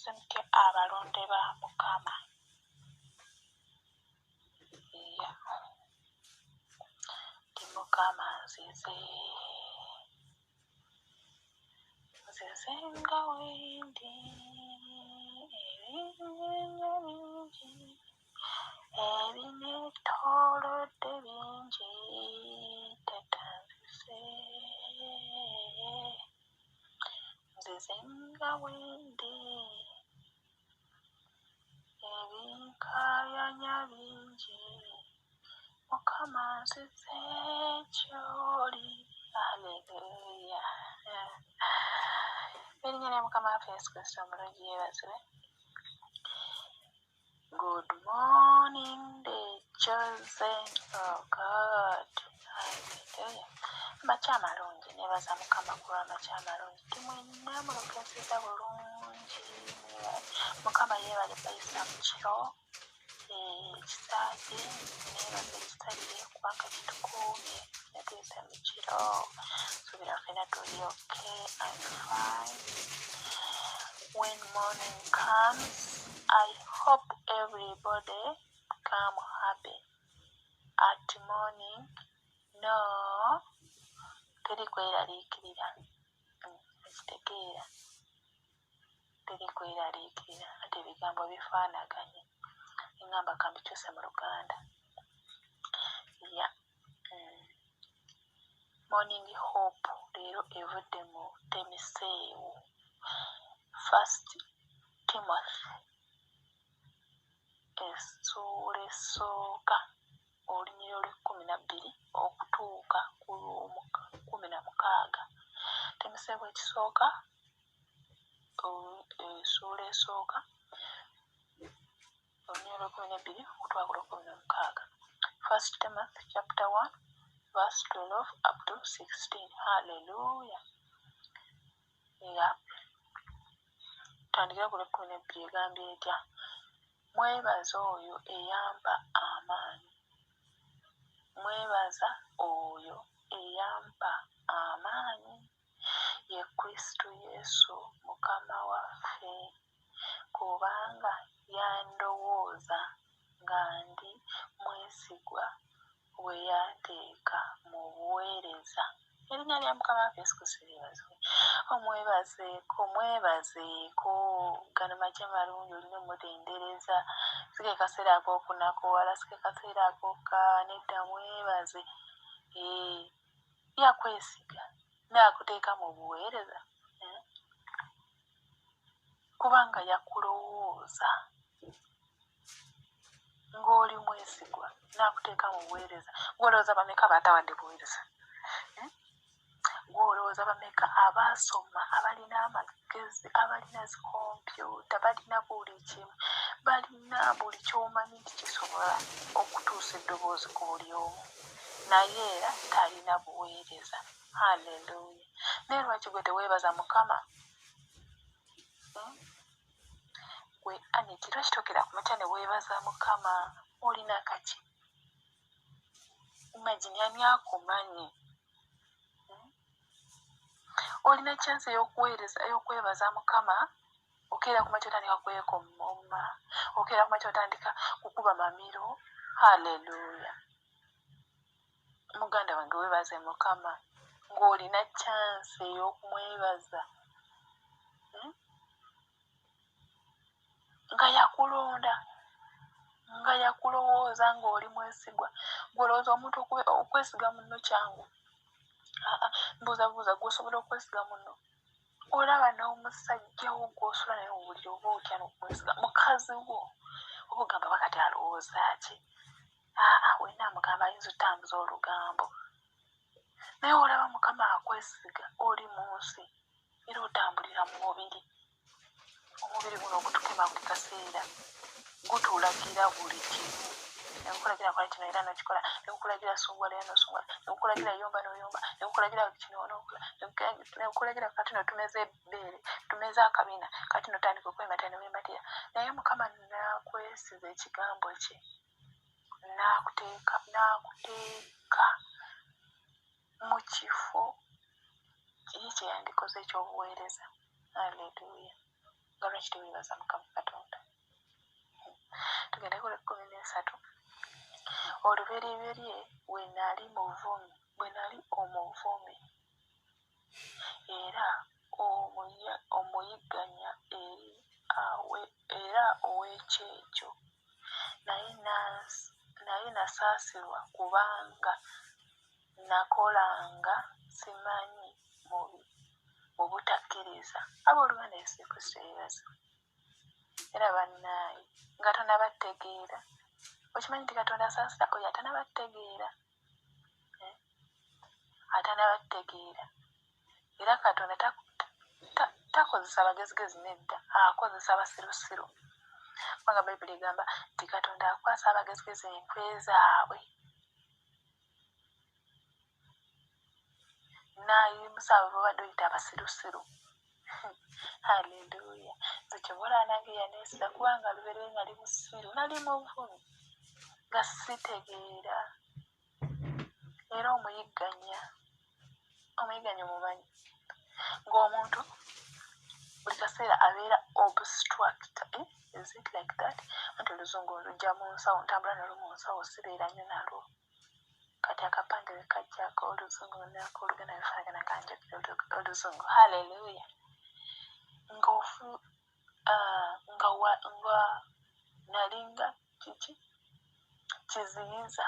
Mwasuze mutya abalonde ba Mukama? Yeah. Ndi Mukama nzize, nzize nga wendi, ebinnya bingi, ebinneetoolodde bingi, taata nzize. Nzize nga bwendi, ebinkaayanya bingi, Mukama nzize gy'oli. Haleluya. Erinnya lya Mukama waffe Yesu Kristo omulungi yeebazibwe. Good morning, the chosen of God. Hallelujah. Amakya amalungi, nebaza Mukama ku lw'amakya amalungi. Ti mwenna mulogezeza bulungi. Mukama yeebale bayisa mu kiro ekisa kye, nebaza ekisa kye kubanga kitukuumye yatuyisa mu kiro. Nsuubira ffenna tuli okay and fine. When morning comes, I hope everybody come happy. At morning, no, teri kweraliikirira. Ekitegeera teri kweraliikirira ate ebigambo bifaanaganye. Eŋŋamba kambikyuse mu Luganda. Yeah. Morning Hope leero evudde mu Timoseewo. First Timothy essuula esooka olunyiriri olw'ekkumi na bbiri okutuuka ku lw'okkumi na mukaaga. Timoseewo ekisooka essuula esooka olunyiriri olw'ekkumi n'ebbiri okutuuka ku lw'ekkumi na mukaaga. First Timothy chapter 1 verse 12 up to 16. Hallelujah. Yeah. Tutandikire ku lw'ekkumi n'ebbiri egambye etya? Mwebaze oyo eyampa amaanyi. Mwebaza oyo eyampa amaanyi, ye Kristo Yesu Mukama waffe, kubanga yandowooza nga ndi mwesigwa bwe yanteeka mu buweereza. Erinnya lya Mukama waffe Yesu Kristo lyebazibwe. Omwebazeeko, mwebazeeko. Gano makya malungi olina omutendereza. Si ke kaseera ak'okunakuwala, si ke kaseera ak'okukaaba, nedda mwebaze. Ee, yakwesiga n'akuteeka mu buweereza. Kubanga yakulowooza ng'oli mwesigwa n'akuteeka mu buweereza. Gw'olowooza bameka b'atawadde buweereza? Gw'olowooza bameka abaasoma, abalina amagezi, abalina zi kompyuta, balina buli kimu, balina buli ky'omanyi nti kisobola okutuusa eddoboozi ku buli omu, naye era talina buweereza. Haleluya! Naye lwaki gwe teweebaza Mukama? Gwe Aneti, lwaki tokera ku makya ne weebaza Mukama? Olina kaki? Imagine ani akumanyi? Olina chance ey'okuweereza, ey'okwebaza Mukama. Okeera ku makya otandika kwekommomma, okeera ku makya otandika kukuba mamiro. Haleluya! Muganda wange weebaze Mukama ng'olina chance ey'okumwebaza. Nga yakulonda, nga yakulowooza ng'oli mwesigwa. Ggwe olowooza omuntu okwesiga munno kyangu? Aa, mbuuza buuza, ggwe osobola okwesiga munno? Olaba n'omusajja wo gw'osula naye mu buliri oba otya n'okumwesiga? Mukazi wo oba ogamba oba kati alowooza ki? Aa, wenna amugamba ayinza otambuza olugambo. Naye olaba Mukama akwesiga, oli mu nsi era otambulira mu mubiri. Omubiri guno ogutukema buli kaseera gutulagira buli kimu. Ne gukulagira kola kino era n'okikola, ne gukulagira sunguwala era n'osunguwala, ne gukulagira yomba n'oyomba, ne gukulagira kino n'okola, ne gukulagira kati no tumeze ebbeere, tumeze akabina, kati no tandika okwematira ne weematira. Naye Mukama n'akwesiza ekigambo kye, n'akuteeka n'akuteeka mu kifo ye kye yandikoze eky'obuweereza. Haleluya! Nga lwaki teweebaza Mukama Katonda? Tugende ku lw'ekkumi n'esatu. Olubereberye we nali muvumi, bwe nali omuvumi era omuyigganya era ow'ekyejo, naye nasaasirwa kubanga nakolanga simanyi mu butakkiriza. Abooluganda, Yesu Kristo yeebazibwe. Era bannaaye nga tonnabategeera, okimanyi nti Katonda asaasira oyo atanabategeera, atanabategeera. Era Katonda takozesa bagezigezi nedda, akozesa abasirusiru. Kubanga Bayibuli egamba nti Katonda akwasa abagezigezi enkwe zaabwe n'ayimusa abo b'obadde oyita abasirusiru. Haleluya! Nze kyova olaba nange yaneesiga kubanga lubeerera nali musiru, nali muvumi nga sitegeera era omuyigganya, omuyigganya omumanyi ng'omuntu buli kaseera abeera obstruct, eh? Is it like that? Anti oluzungu lujja mu nsawo, ntambula nalwo mu nsawo, sibeera nnyo nalwo. Kati akapange bwe kajjako oluzungu nako oluganda bifaanagana nga njogera oluzungu. Haleluya! Ng'ofu nga wa nga nalinga kiki kiziyiza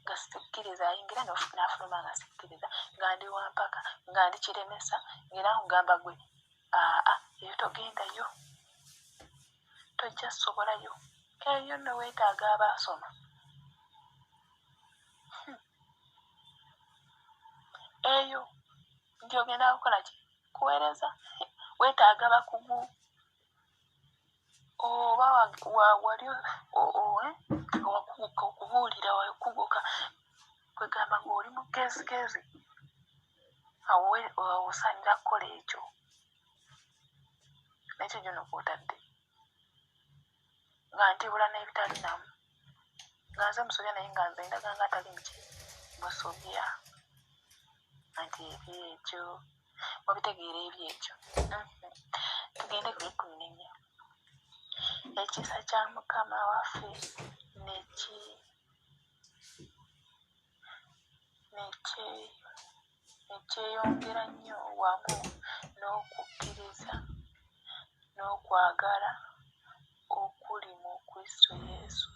nga sikkiriza ayingira n'afuluma nga sikkiriza nga ndi wampaka nga ndi kiremesa ng'era nkugamba gwe aa eyo togendayo tojja sobolayo eyo nno weetaaga abaasoma. Eyo nti ogenda kukola ki? Kuweereza. Weetaaga bakugu oba wali wakuguka okubuulira, wakuguka kwegamba ng'oli mugezigezi, awo osaanira kukola ekyo. Nekyo gyono kw'otadde nga ntibula n'ebitali namu nga nze musobya naye nga nze ndaga nga atali muki musobya anti ebyekyo wabitegeera ebyekyo. Tugende ku lw'ekkumi n'ennya. Ekisa kya Mukama waffe ne kyeyongera nnyo wamu n'okukkiriza n'okwagala okuli mu Kristo Yesu.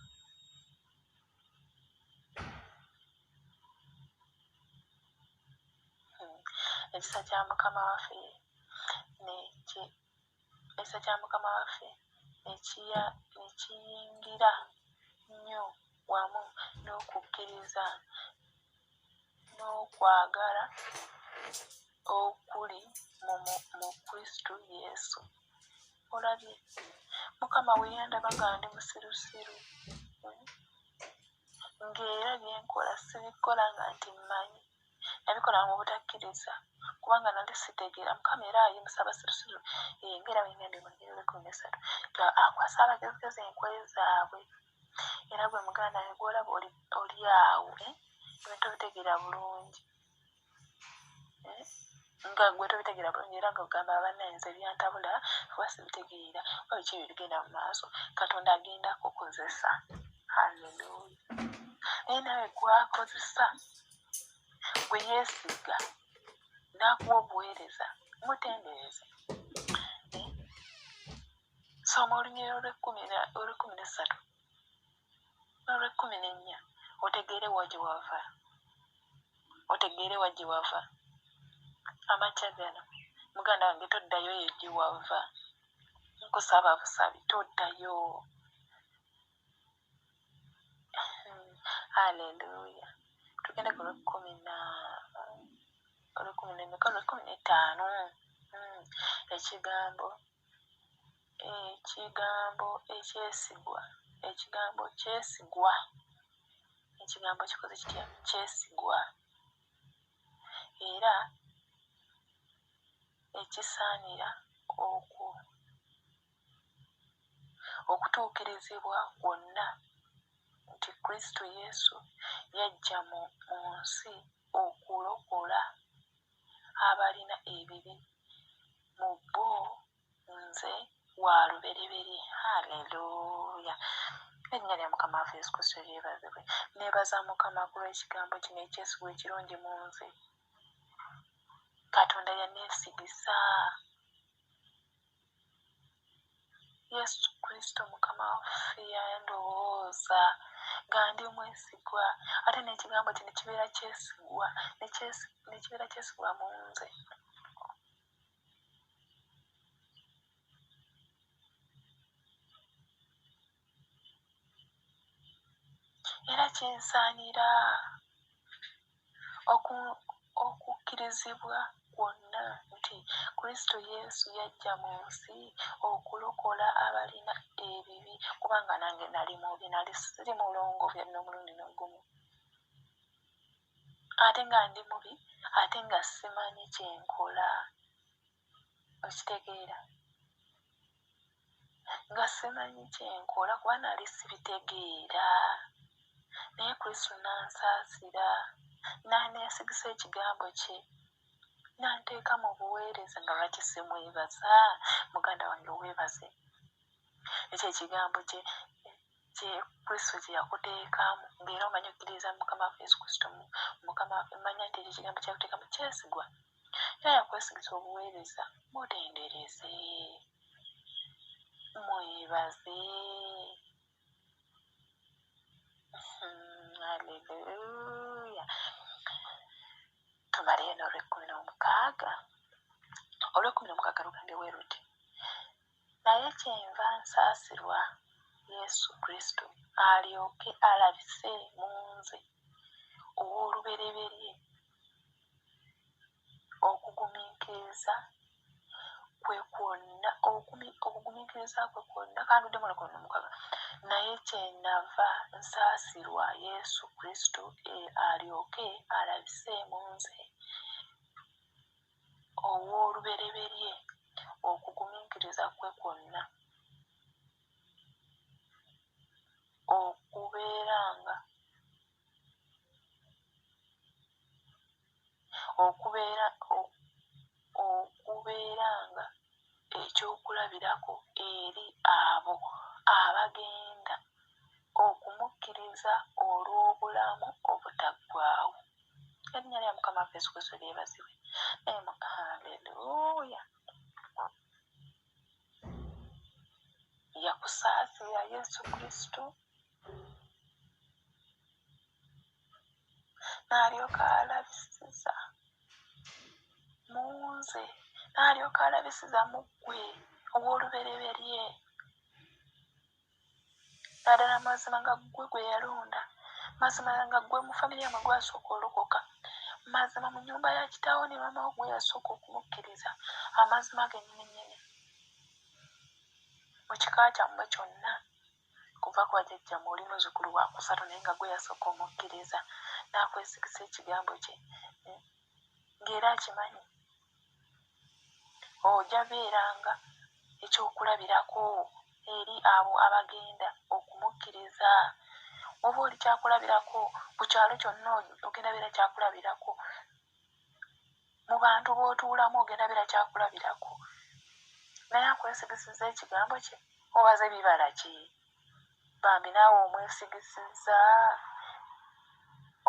Ekisa kya Mukama waffe ekisa kya Mukama waffe ne kiyingira nnyo wamu n'okukkiriza n'okwagala okuli mu Kristo Yesu. Olabye Mukama bwe yandaba nga ndi musirusiru ng'era bye nkola sibikola nga nti mmanyi, nabikola mu butakkiriza kubanga nali sitegeera. Mukama era ayimusa abasirusiru ng'era bwe ngambye mu lunyiriri lw'ekkumi n'essatu akwasa abagezigezi enkwe zaabwe. Era gwe muganda wange gw'olaba oli awo ebintu tobitegeera bulungi, nga gwe tobitegeera bulungi era nga ogamba bannange nze byantabula oba sibitegeera oba biki ebyo ebigenda mu maaso, Katonda agenda kukozesa. Haleluya! Naye naawe gw'akozesa gwe yeesiga n'akuwa obuweereza mutendereze. Soma olunyiriri olw'ekkumi n'essatu n'olw'ekkumi n'ennya otegeere wa gye wava, otegeere wa gye wava. Amakya gano muganda wange toddayo eyo gye wava, nkusaba busabi toddayo. Haleluya! Tugende ku lw'ekkumi na olw'ekkumi n'emeka olw'ekkumi n'ettaano. Ekigambo ekyesigwa, ekigambo kyesigwa, ekigambo kikoze kitya? Kyesigwa era ekisaanira okutuukirizibwa kwonna nti Kristo Yesu yajja mu nsi okulokola abalina ebibi, mu bo nze wa lubereberye. Haleluya! Erinnya lya Mukama waffe Yesu Kristo lyebazibwe. Neebaza Mukama ku lw'ekigambo kino ekyesigwa ekirungi mu nze. Katonda yaneesigisa Yesu Kristo Mukama waffe yandowooza nga ndi mwesigwa, ate n'ekigambo kye ne kibeera kyesigwa, ne kibeera kyesigwa mu nze. Era kinsaanira okukkirizibwa kwonna nti Kristo Yesu yajja mu nsi okulokola abalina ebibi, kubanga nange nali mubi, nali siri mulongoofu yadde n'omulundi n'ogumu, ate nga ndi mubi, ate nga simanyi kye nkola. Okitegeera? Nga simanyi kye nkola kuba nali sibitegeera. Naye Kristo n'ansaasira, n'aneesigisa ekigambo kye, n'anteeka mu buweereza. Nga lwaki simwebaza? Muganda wange weebaze. Ekyo ekigambo kye kye Kristo kye yakuteekamu, ng'era omanyi okkiririza mu Mukama waffe Yesu Kristo, mu Mukama waffe, manya nti ekyo ekigambo kye yakuteekamu kyesigwa. Era yakwesigisa obuweereza, mutendereze, mwebaze. Haleluya! Tumaleyo n'olw'ekkumi n'omukaaga. Olw'ekkumi n'omukaaga lugambye bwe luti: Naye kyenva nsaasirwa Yesu Kristo alyoke alabise mu nze ow'olubereberye okugumiikiriza kwe kwonna, okugumiikiriza kwe kwonna. Kanduddemu olw'ekkumi n'omukaaga. Naye kyenava nsaasirwa Yesu Kristo alyoke alabise mu nze ow'olubereberye okugumiikiriza kwe kwonna, okubeeranga okubeeranga ekyokulabirako eri abo abagenda okumukkiriza olw'obulamu obutaggwaawo. Erinnya lya Mukama waffe Yesu Kristo lyebazibwe. Haleluya! Yakusaasira Yesu Kristo n'alyoka alabisiza mu nze, n'alyoka alabisiza mu ggwe ow'olubereberye, naddala mazima nga ggwe gwe yalonda, mazima nga ggwe mu famire yammwe gwasooka olokoka, mazima mu nnyumba ya kitaawo ne maama wo gwe yasooka okumukkiriza, amazima gennyini nnyini mu kika kyammwe kyonna, kuva ku bajjajjammwe oli muzzukulu wa kusatu, naye nga gwe yasooka omukkiriza n'akwesigisa ekigambo kye, ng'era akimanyi ojja beeranga ekyokulabirako eri abo abagenda okumukkiriza. Oba oli kyakulabirako ku kyalo kyonna, ogenda beera kyakulabirako mu bantu b'otuulamu, ogenda beera kyakulabirako. Naye akwesigisiza ekigambo kye, obaze bibala ki? Bambi naawe omwesigisizza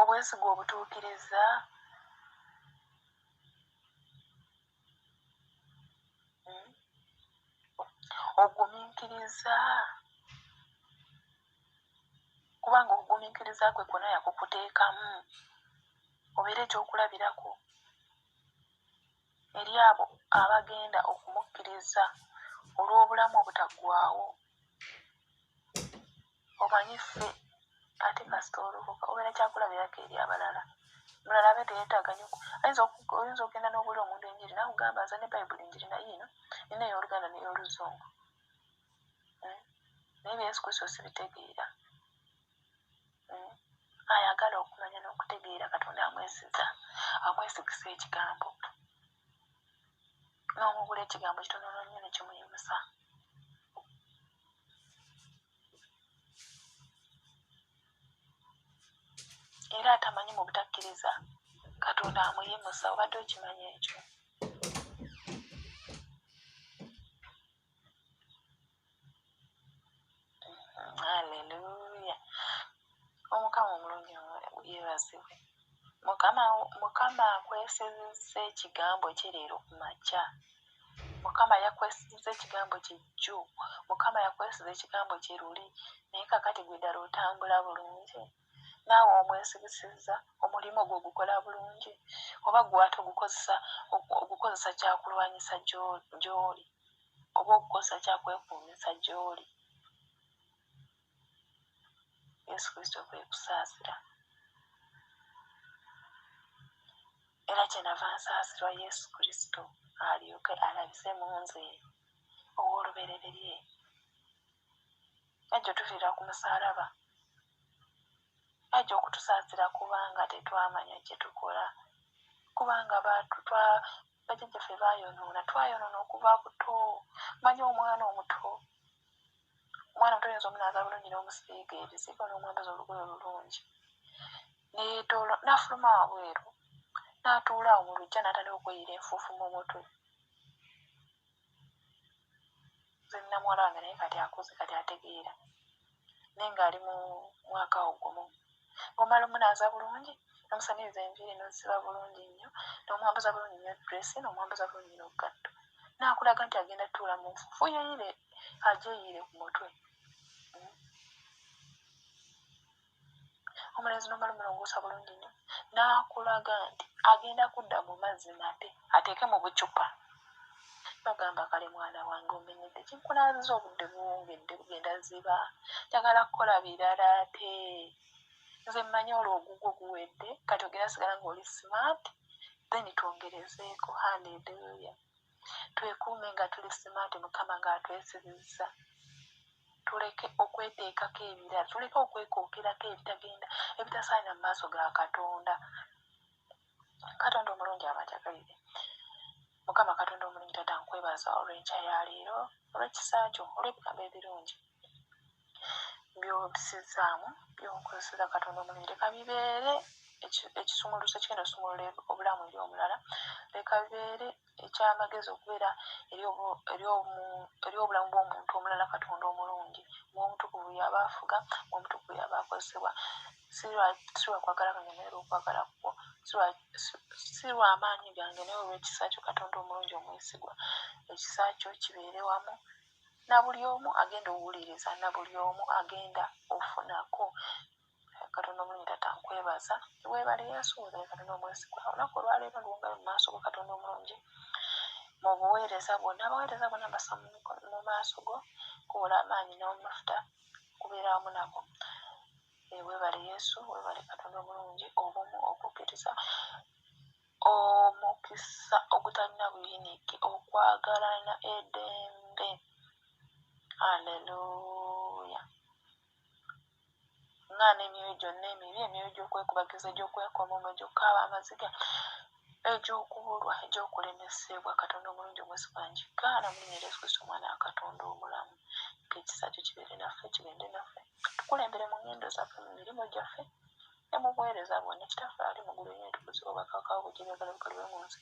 obwesigwa obutuukiriza. Ogumiikiriza, kubanga okugumiikiriza kwe kwonna yakukuteekamu obeere ekyokulabirako eri abo abagenda okumukkiriza olw'obulamu obutaggwaawo. Omanyi ffe ate kasita olokoka obeera kyakulabirako eri abalala. Mulala abe teyeetaaga nnyo, oyinza okugenda n'obuulira omuntu enjiri n'akugamba nze ne Bayibuli njirina yiino, nina ey'Oluganda n'ey'Oluzungu, naye ebya Yesu Kristo sibitegeera. Ayagala okumanya n'okutegeera Katonda amwesiza, amwesigisa ekigambo, n'omugula ekigambo kitono nnyo ne kimuyimusa. Era atamanyi mu butakkiriza Katonda amuyimusa. Obadde okimanyi ekyo? Omukama omulungi yeebazibwe. Mukama, Mukama akwesizza ekigambo kye leero ku makya. Mukama yakwesizza ekigambo kye jjo. Mukama yakwesiza ekigambo kye luli. Naye kakati gwe ddala otambula bulungi? Naawe omwesigisizza? Omulimu gwo ogukola bulungi? Oba gwe ate ogukozesa ogukozesa kyakulwanyisa gy'oli? Oba ogukozesa kyakwekuumisa gy'oli? Yesu Kristo kwe kusaasira. Era kyenava nsaasirwa Yesu Kristo alyoke alabise mu nze ow'olubereberye. Yajja otufiirira ku musaalaba. Yajja okutusaasira kubanga tetwamanya kye tukola. Kubanga bajjajjaffe baayonoona, twayonoona okuva buto. Manyi omwana omuto, omwana omuto oyinza omunaaza bulungi n'omusiiga ebizigo n'omwambaza olugoye olulungi. Neyeetoolo n'afuluma wabweru n'atuula awo mu luggya n'atandika okweyiira enfuufu mu mutwe. Nze nina muwala wange naye kati akuze kati ategeera naye ng'ali mu mwaka awo gumu. Ng'omala omunaaza bulungi n'omusaniriza enviiri n'ozisiba bulungi nnyo n'omwambaza bulungi nnyo dress n'omwambaza bulungi nnyo olugatto n'akulaga nti agenda tuula mu nfuufu yeeyire agyeyiire ku mutwe. Omulenzi n'omala omulongoosa bulungi nnyo n'akulaga nti agenda kudda mu mazzi nate ateeke mu bucupa. Nogamba kale mwana wange omenyedde ki nkunaaziza obudde buwungedde bugenda ziba njagala kukola birala ate nze mmanyi olwo ogugwo guwedde kati ogenda sigala ng'oli smart then twongerezeeko. Haleluya. Twekuume nga tuli smart Mukama ng'atwesibizza. Tuleke okweteekako ebirala, tuleke okwekookerako ebitagenda ebitasaanira mu maaso ga Katonda. Katonda omulungi abajagalire. Mukama Katonda omulungi taata nkwebaza olw'enkya ya leero, olw'ekisa kyo, olw'ebigambo ebirungi by'ompisizzaamu, by'onkozesezza Katonda omulungi. Leka bibeere ekisumuluzo ekigenda osumulula obulamu eri omulala. Leka bibeere eky'amagezi okubeera eri obulamu bw'omuntu omulala Katonda omulungi. Mwoyo Omutukuvu y'aba afuga, Mwoyo Omutukuvu y'aba akozesebwa. Si lwa kwagala kwange naye olw'okwagala kwo, si lwa maanyi gange naye olw'ekisa kyo Katonda omulungi omwesigwa. Ekisa kyo kibeere wamu na buli omu agenda owuliriza, na buli omu agenda ofunako. Katonda omulungi taata nkwebaza weebale Yesu weebale Katonda omwesigwa olunaku olwaleero luwongayo mu maaso go Katonda omulungi mu buweereza bwonna abaweereza bonna mbassa mu maaso go kuwola amaanyi n'amafuta kubeera wamu nabo. Weebale Yesu weebale Katonda omulungi obumu okukkiriza omukisa ogutalina buyinike okwagalana eddembe. Aleluya. Ŋŋaana emyoyo gyonna emibi, emyoyo gy'okwekubagiza, egy'okwekomoma, egy'okukaaba amaziga, egy'okubulwa, egy'okulemesebwa. Katonda omulungi omwesigwa ngigaana mu linnya erya Yesu Kristo omwana wa Katonda omulamu. Leka ekisa kyo kibeere naffe, kigende naffe, tukulembere mu ŋŋendo zaffe, mu mirimu gyaffe ne mu buweereza bwonna. Kitaffe ali mu ggulu, erinnya litukuzibwe, obwakabaka bwo bujje, ebyagalo bikolebwe mu nsi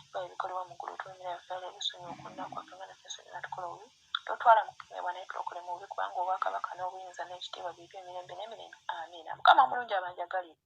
nga bwe bikolebwa mu ggulu. Otuwe emmere yaffe eya leero, osonyiwe okwonoona kwaffe nga naffe tusonyiwa abatukola obubi. Totwala mu kukemebwa naye tulokole mu bubi kubanga obwakabaka n'obuyinza n'ekitiibwa bibyo emirembe n'emirembe. Amiina. Mukama omulungi abanjagalire.